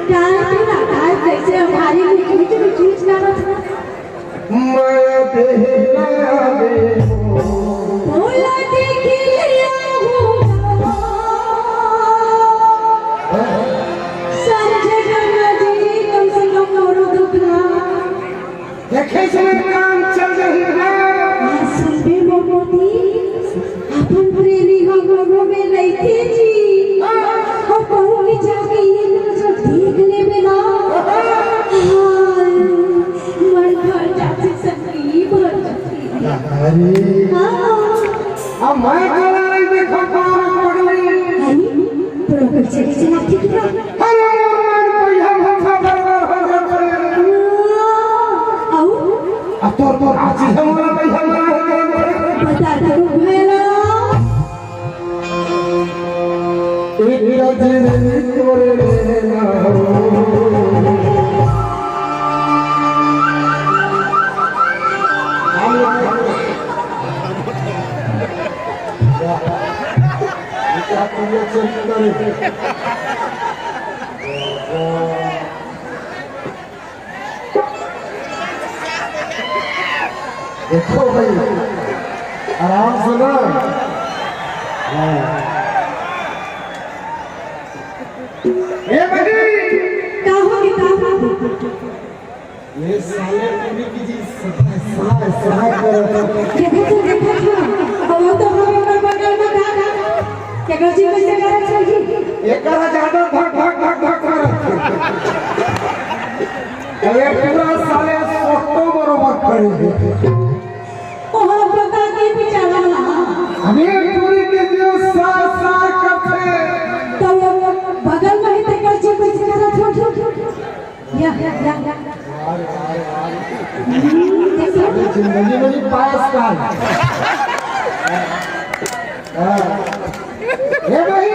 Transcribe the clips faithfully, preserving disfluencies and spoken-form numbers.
डाल के ना, डाल कैसे हमारी मिठ मिठ मिठ मिठ ना बजना। माया देहला दे। भोला देख लिया होगा। समझे गंगा जी, कम से कम मोरो दुख ना। देखे से काम चल रही है। हाँ, सुनबे मोमोती, अपन प्रेमी ह कोनो में नइखे जी। अउ कहूँ भी जाके ये लोग जब देख लेबे ना, हाय, मन भर जाथे संगी, भर जाथे। अरे। हाँ। अब मैं कौन नहीं देखा, कौन पगली? अरे, तोरा कैसे कैसे लागथे तोरा? अरे, मोर मन पहिया भूखा बर्बाद हो जाथे। अउ? आ तोर, तोर आजी हमला पहिया बर्बाद हो जाथे। बता दो भैया। एक नजर तोरे नैना हो। देखो भाई, आराम से ना। हाँ। ए भाई, का हो गया, का हो? ये साले पूरी की जी सफाई, सफाई, सफाई कर। देखो तो, देखो तो, अब तो हम ओकर बगल में का, का, का, केकर जी कैसे करत है जी? एकर ज्यादा भक, भक, भक, भक करत। अरे पूरा साले सोटो बरोबर खड़े हैं। ओहो, पता के बेचारा ना। अरे पूरी के जो सा, सा करते। तो वो बगल में ही तेकर जी कैसे करत हो? या, या, या। यार, यार, यार। हम्म, देखो। जिंदगी में नहीं पाया इसका। हाँ। ए भाई,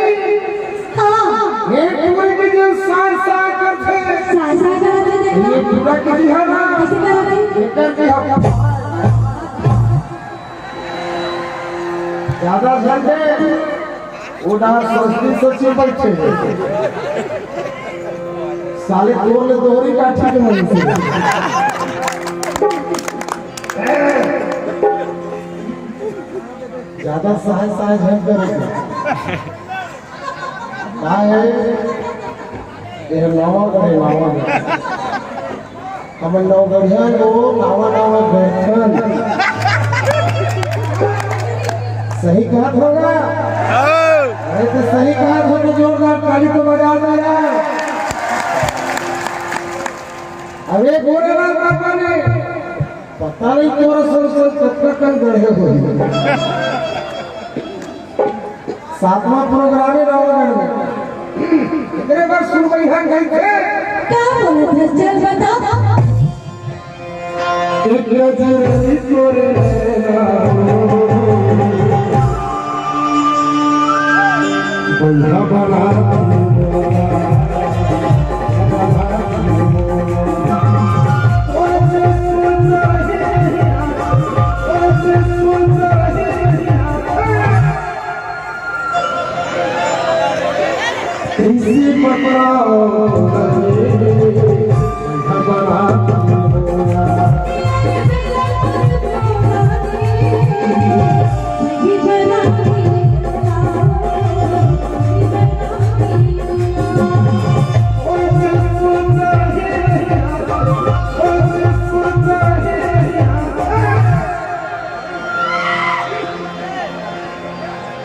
हाँ। ये पूरे के जो सार सार करथे। सार सार करथे, देखो। ये पूरा के जी है ना? कैसे करथे? एकर के हम ज्यादा झंडे, वो डांस संस्कृत से चल बैठे। साले तोर ले दोहरी काठी के मन से। ज्यादा सहाय सहाय झन करो। का है? ये नवा गढ़, नवा गढ़। हम नवगढ़िया लोग नवा नवा बैठन। सही कहत होगा? अरे तो सही कहत हो तो जोरदार ताली तो बजा दो यार। अरे गोरेलाल बाबा ने पता नहीं तोरा सर सर कतना कन गढ़े हो। सातवां प्रोग्राम है रावण में। एकरे बाद सुनबई हम गई थे। का बोलत हस? चल बता। एक नजर तोरे नैना, बैठा बना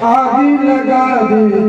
आगी लगा दे।